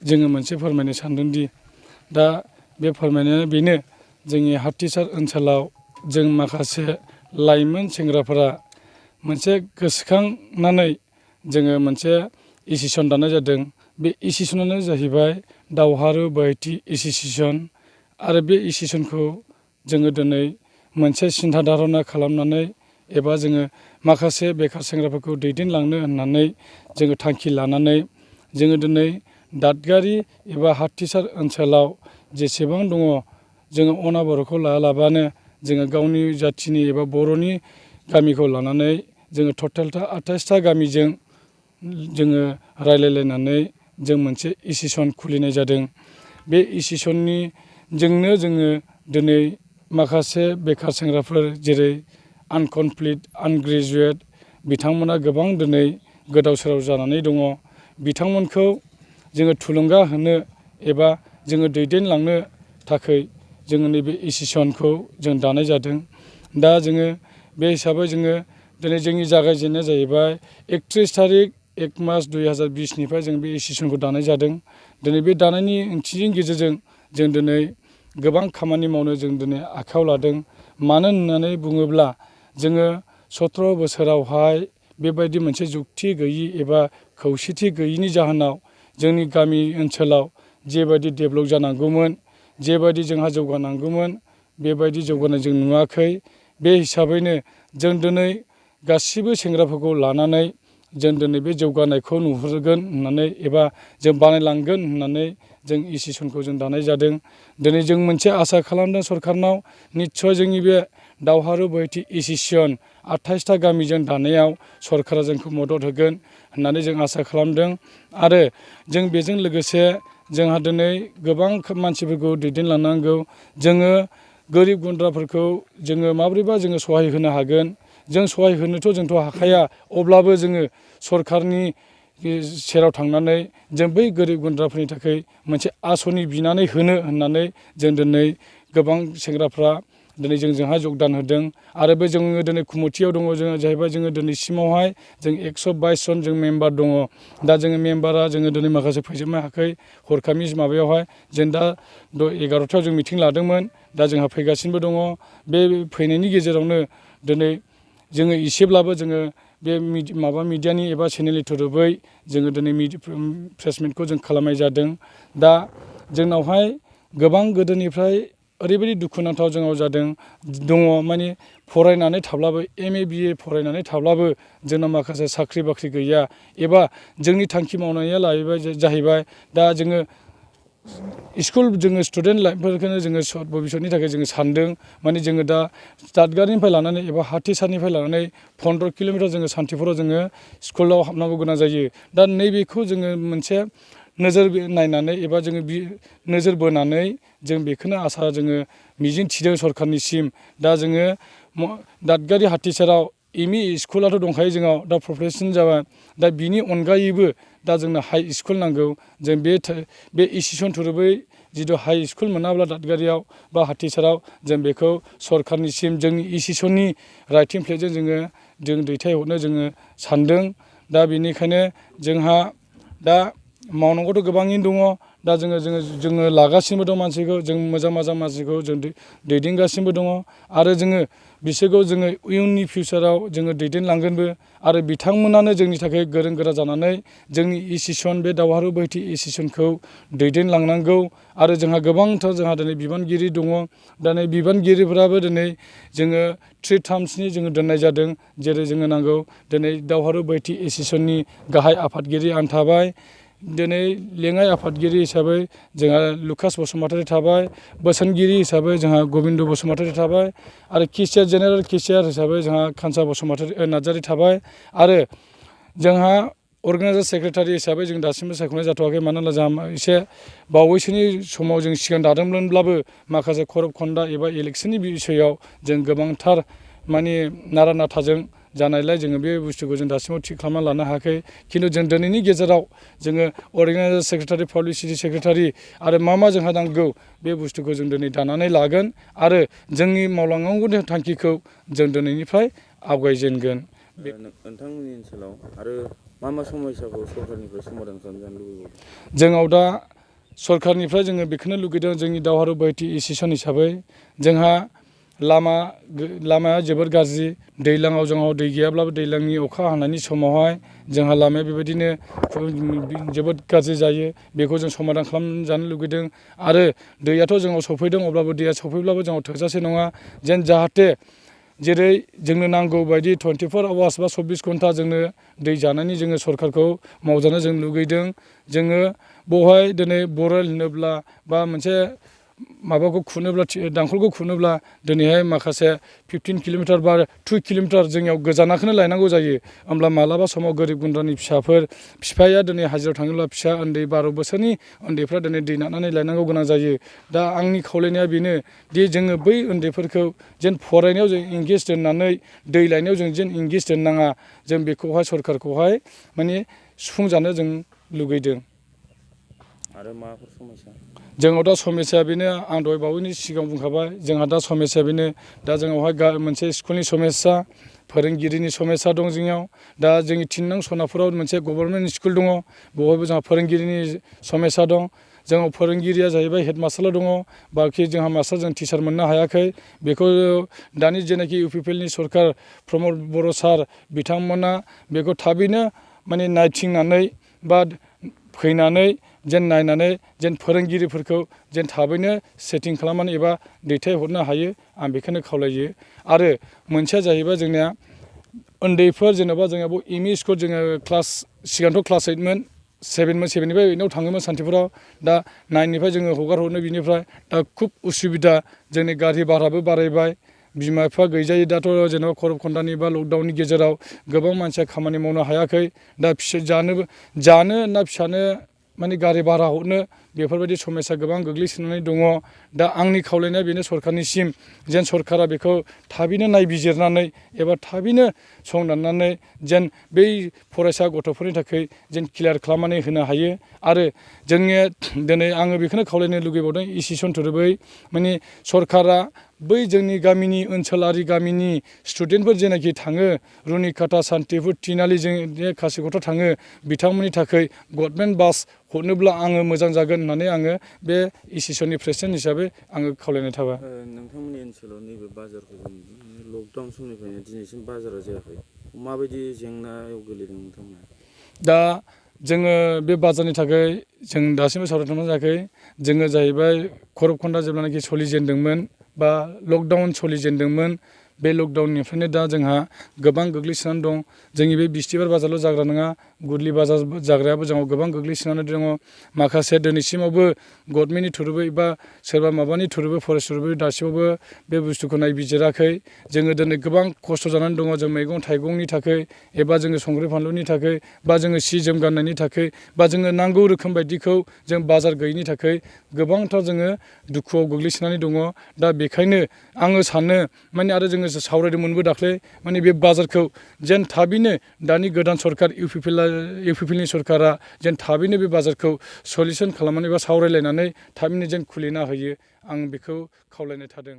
जोङो मोनसे फोरमायनो सानदोंदि दा बे फोरमायनाया बेनो जोंनि हाथिसार ओनसोलाव जों माखासे लाइमोन सेंग्राफोरा मोनसे गोसोखांनानै जोङो मोनसे एसोसिएसन दानाय जादों। बे एसोसिएसनानो जाहैबाय दावहारु बैराथि एसोसिएसन आरो बे एसोसिएसनखौ जोङो दिनै मोनसे सिन्था धारना खालामनानै एबा जोङो माखासे बेखार सेंग्राफोरखौ दैदेनलांनो होननानै जोङो थांखि लानानै जोङो दिनै दादगारि एबा हाथिसार ओनसोलाव जेसेबां दङ जोङो अनाबर'खौ लायालाबानो जोङो गावनि जाथिनि एबा बर'नि गामिखौ लानानै जोङो टटेलथा 28था गामिजों जोङो रायलायलायनानै जों मोनसे एसोसिएसन खुलिनाय जादों। बे एसोसिएसननि जोंनो जोङो दिनै माखासे बेखार सेंग्राफोर जेरै आनकमप्लिट आनग्रेजुवेट बिथांमोना गोबां दिनै गोदाव सोराव जानानै दङ। बिथांमोनखौ जोङो थुलुंगा होनो एबा जोङो दैदेनलांनो थाखाय जोङो नैबे एसोसिएसनखौ जों दानाय जादों। दा जोङो बे हिसाबै जोङो दिनै जोंनि जागायजेननाया जाहैबाय 31 थारिख 1 मार्च 2020निफ्राय जों बे एसोसिएसनखौ दानाय जादों। दिनै बे दानायनि ओंथिनि गेजेरजों जों दिनै गोबां खामानि मावनो जों दिनै आखायाव लादों। मानो होननानै बुङोब्ला जोङो 17 बोसोरावहाय बेबायदि मोनसे जुक्ति गैयि एबा खौसेथि गैयिनि जाहोनाव जोंनि गामि ओनसोलाव जेबायदि डेभेलप जानांगौमोन जेबायदि जोंहा जौगानांगौमोन बेबायदि जौगानाय जों नुवाखै। बे हिसाबैनो जों दिनै गासिबो सेंग्राफोरखौ लानानै जों दिनै बे जौगानायखौ नुहुरगोन होननानै एबा जों बानायलांगोन होननानै जों एसोसिएसनखौ जों दानाय जादों। दिनै जों मोनसे आसा खालामदों सरखारनाव निस्सय जोंनि बे दावहारु बैराथि एसोसिएसन 28था गामिजों दानायाव सरखारा जोंखौ मदद होगोन होननानै जों आसा खालामदों। आरो जों बेजों लोगोसे जोंहा दिनै गोबां मानसिफोरखौ दैदेनलांनांगौ। जोङो गोरिब गुन्द्राफोरखौ जोङो माब्रैबा जोङो सहाय होनो हागोन। जों सहाय होनोथ' जोंथ' हाखाया अब्लाबो जोङो सरखारनि सेराव थांनानै जों बै गोरिब गुन्द्राफोरनि थाखाय मोनसे आसनि बिनानै होनो होननानै जों दिनै गोबां सेंग्राफ्रा दिनै जोंजोंहाय जगदान होदों। आरो बे जोङो दिनै कमिटियाव दङ जोङो जाहैबाय जोङो दिनैसिमावहाय जों 122 जन जों मेम्बार दङ। दा जोङो मेम्बारा जोङो दिनै माखासे फैजोबनो हायाखै हरखाबनि माबायावहाय जों दा 11थायाव जों मिटिं लादोंमोन। दा जोंहा फैगासिनोबो दङ। बे फैनायनि गेजेरावनो दिनै जोङो एसेब्लाबो जोङो बे मिडियानि एबा चेनेलनि थ्रुयै जोङो दिनै प्रेस मिटखौ जों खालामनाय जादों। दा जोंनावहाय गोबां गोदोनिफ्राय ओरैबायदि दुखुनांथाव जोंनाव जादों दङ माने फरायनानै थाब्लाबो MA BA फरायनानै थाब्लाबो जोंनाव माखासे साख्रि बाख्रि गैया एबा जोंनि थांखि मावनाया जाहैबाय दा जोङो स्कुल जोङो स्टुडेन्ट लाइफफोरखौनो जोङो भबिसतनि थाखाय जोङो सानदों। माने जोङो दा दादगारिनिफ्राय लानानै एबा हाथिसारनिफ्राय लानानै 15 किल'मिटार जोङो सान्थिफुराव जोङो स्कुलाव हाबनांगौ गोनां जायो। दा नैबेखौ जोङो मोनसे नोजोर नायनानै एबा जोङो नोजोर बोनानै जों बेखौनो आसा जोङो मिजिं थिदों सरखारनिसिम। दा जोङो दादगारि हाथिसाराव ME स्कुलाथ' दंखायो जोंनाव दा प्रफेसन जाबाय। दा बिनि अनगायैबो दा जोंनो हाइ स्कुल नांगौ। जों बे एसोसिएसन थ्रुयै जिथु हाइ स्कुल मोनाब्ला दादगारियाव बा हाथिसाराव जों बेखौ सरखारनिसिम जोंनि एसोसिएसननि राइटिं प्लेटजों जों दैथायहरनो जोङो सानदों। दा बेनिखायनो जोंहा दा मावनांगौथ' गोबाङैनो दङ। दा जोङो लागासिनोबो दं मानसिखौ जों मोजां मानसिखौ जों दैदेनगासिनोबो दङ। आरो जोङो बिसोरखौ जोङो इयुननि फिउचाराव जोङो दैदेनलांगोनबो। आरो बिथांमोनानो जोंनि थाखाय गोरों गोरा जानानै जोंनि एसोसिएसन बे दावहारु बैराथि एसोसिएसनखौ दैदेनलांनांगौ। आरो जोंहा गोबांथार जोंहा दिनै बिबानगिरि दङ। दा नै बिबानगिरिफोराबो दिनै जोङो 3 टार्मसनि जोङो दोननाय जादों। जेरै जोङो नांगौ दिनै दावहारु बैराथि एसोसिएसननि गाहाय आफादगिरि आं थाबाय। दिनै लेङाइ आफादगिरि हिसाबै जोंहा लुकास बसुमतारी थाबाय। बोसोनगिरि हिसाबै जोंहा गबिन्द बसुमतारी थाबाय। आरो केसियार जेनेरेल केसियार हिसाबै जोंहा कान्सा नार्जारी थाबाय। आरो जोंहा अर्गानाइजार सेक्रेटारि हिसाबै जों दासिमबो सायख'नाय जाथ'वाखै। मानो होनब्ला जोंहा एसे बावैसोनि समाव जों सिगां दादोंमोनब्लाबो माखासे खरब खनदा एबा इलेक्सननि बिसयआव जों गोबांथार माने नारा नाथाजों जानायलाय जोङो बे बुस्थुखौ जों दासिमाव थिग खालामना लानो हायाखै। खिन्थु जों दिनैनि गेजेराव जोङो अर्गानाइजार सेक्रेटारि पाब्लिसिटि सेक्रेटारि आरो मा जोंहा नांगौ बे बुस्थुखौ जों दिनै दानानै लागोन। आरो जोंनि मावलांनांगौनि थांखिखौ जों दिनैनिफ्राय आवगायजेनगोन। नोंथांमोननि ओनसोलाव आरो मा समयसाखौ सरखारनिफ्राय समाधान खालामजानो लुबैबावदों? जोंनाव दा सरखारनिफ्राय जोङो बेखौनो लुगैदों जोंनि दावहारु बैहाटी एसोसिएसन हिसाबै जोंहा लामाया जोबोर गाज्रि दैज्लाङाव जोंनाव दै गैयाब्लाबो दैज्लांनि अखा हानायनि समावहाय जोंहा लामाया बेबायदिनो जोबोद गाज्रि जायो बेखौ जों समाधान खालामजानो लुगैदों आरो दैयाथ' जोंनाव सफैदों अब्लाबो दैया सफैब्लाबो जोंनाव थोजासे नङा जेन जाहाथे जेरै जोंनो नांगौ बायदि 24 आवार्स बा 24 घन्टा जोंनो दै जानायनि जोङो सरखारखौ मावजानो जों लुगैदों जोङो बेवहाय दिनै बरेल होनोब्ला बा मोनसे माबाखौ खुनोब्ला दांखलखौ खुनोब्ला दिनैहाय माखासे 15 किल'मिटार बा 2 किल'मिटार जोंनियाव गोजानाखौनो लायनांगौ जायो होमब्ला मालाबा समाव गोरिब गुन्द्रानि बिफाया दिनै हाजिरायाव थाङोब्ला फिसा उन्दै 12 बोसोरनि उन्दैफ्रा दिनै दै नारनानै लायनांगौ गोनां जायो दा आंनि खावलायनाया बेनो दि जोङो बै उन्दैफोरखौ जेन फरायनायाव जों इंगेज दोननानै दै लायनायाव जों जेन इंगेज दोननाङा जों बेखौहाय सरखारखौहाय माने सुफुंजानो जों लुगैदों आरो माबाफोर समस्या जोंनाव दा समस्या बेनो आं दहाय बावैनि सिगां बुंखाबाय जोंहा दा समस्या बेनो दा जोंनावहाय मोनसे स्कुलनि समस्या फोरोंगिरिनि समस्या दं जोंनियाव दा जोंनि 3 नং सनापुराव मोनसे गभर्नमेन्ट स्कुल दङ बेवहायबो जोंहा फोरोंगिरिनि समस्या दं जोंनाव फोरोंगिरिया जाहैबाय हेड मास्टारल' दङ बाखि जोंहा मास्टार जों टिचार मोननो हायाखै बेखौ दानि जेनाखि इउपिपिएलनि सरखार प्रमद बर' सार बिथांमोना बेखौ थाबैनो माने नायथिंनानै बा फैनानै जेन नायनानै जेन फोरोंगिरिफोरखौ जेन थाबैनो सेटिं खालामनानै एबा दैथायहरनो हायो आं बेखौनो खावलायो आरो मोनसेया जाहैबाय जोंनिया उन्दैफोर जेनेबा जोंहा एमइ स्कुल जोङो सिगांथ' क्लास 8मोन 7मोन 7निफ्राय 8आव थाङोमोन सान्थिफुराव दा 9निफ्राय जोङो हगार हरनो बिनिफ्राय दा खुब उसुबिदा जोंनि गारि भाराबो बारायबाय बिमा बिफा गैजायै दाथ' जेनेबा करबखन्डानि बा लकडाउननि गेजेराव गोबां मानसिया खामानि मावनो हायाखै दा जानो ना फिसानो माने गारि भारा हरनो बेफोरबायदि समस्या गोबां गोग्लैसोनानै दङ दा आंनि खावलायनाया बेनो सरखारनिसिम जेन सरखारा बेखौ थाबैनो नायबिजिरनानै एबा थाबैनो संदाननानै जेन बै फरायसा गथ'फोरनि थाखाय जेन क्लियार खालामनानै होनो हायो आरो जोंनि दिनै आङो बेखौनो खावलायनो लुगैबावदों एसोसिएसन थुरै माने सरखारा बै जोंनि गामिनि ओनसोलारि गामिनि स्टुडेन्टफोर जेनाखि थाङो रुनिकाटा सान्तिपुर तिनालि जों कासिक'ट्रा थाङो बिथांमोननि थाखाय गभर्नमेन्ट बास हरनोब्ला आङो मोजां जागोन होननानै आङो बे एसोसिएसननि प्रेसिडेन्ट हिसाबै आङो खावलायनाय थाबाय नोंथांमोननि ओनसोलाव नैबे बाजारखौ जों लकडाउन समनिफ्रायनो दिनैसिम बाजारा जायाखै माबायदि जेंनायाव गोलैदों नोंथांमोना दा जोङो बे बाजारनि थाखाय जों दासिमबो सावरायथ'नाय जायाखै जोङो जाहैबाय करबखन्डा जेब्लानाखि सोलिजेनदोंमोन बा लकडाउन सोलिजेनदोंमोन बे लकडाउननिफ्रायनो दा जोंहा गोबां गोग्लैसोनानै दं जोंनि बे बिस्थिबार बाजारल' जाग्रा नङा गुदलि बाजार जाग्रायाबो जोंनाव गोबां गोग्लैसोनानै दङ माखासे दिनैसिमावबो गभर्नमेन्टनि थ्रुयै बा सोरबा माबानि थ्रुयै फरेस्ट थ्रुयै दासिमावबो बे बुस्थुखौ नायबिजिराखै जोङो दिनै गोबां खस्थ' जानानै दङ जों मैगं थाइगंनि थाखाय एबा जोङो संख्रि फानलुनि थाखाय बा जोङो सि जोम गाननायनि थाखाय बा जोङो नांगौ रोखोम बायदिखौ जों बाजार गैयिनि थाखाय गोबांथार जोङो दुखुआव गोग्लैसोनानै दङ दा बेखायनो आङो सानो माने आरो जोङो सावरायदोंमोनबो दाख्लै माने बे बाजारखौ जेन थाबैनो दानि गोदान सरखार इउपिपिएलनि सरखारा जेन थाबैनो बे बाजारखौ सलिउसन खालामनानै बा सावरायलायनानै थाबैनो जेन खुलिना होयो आं बेखौ खावलायनाय थादों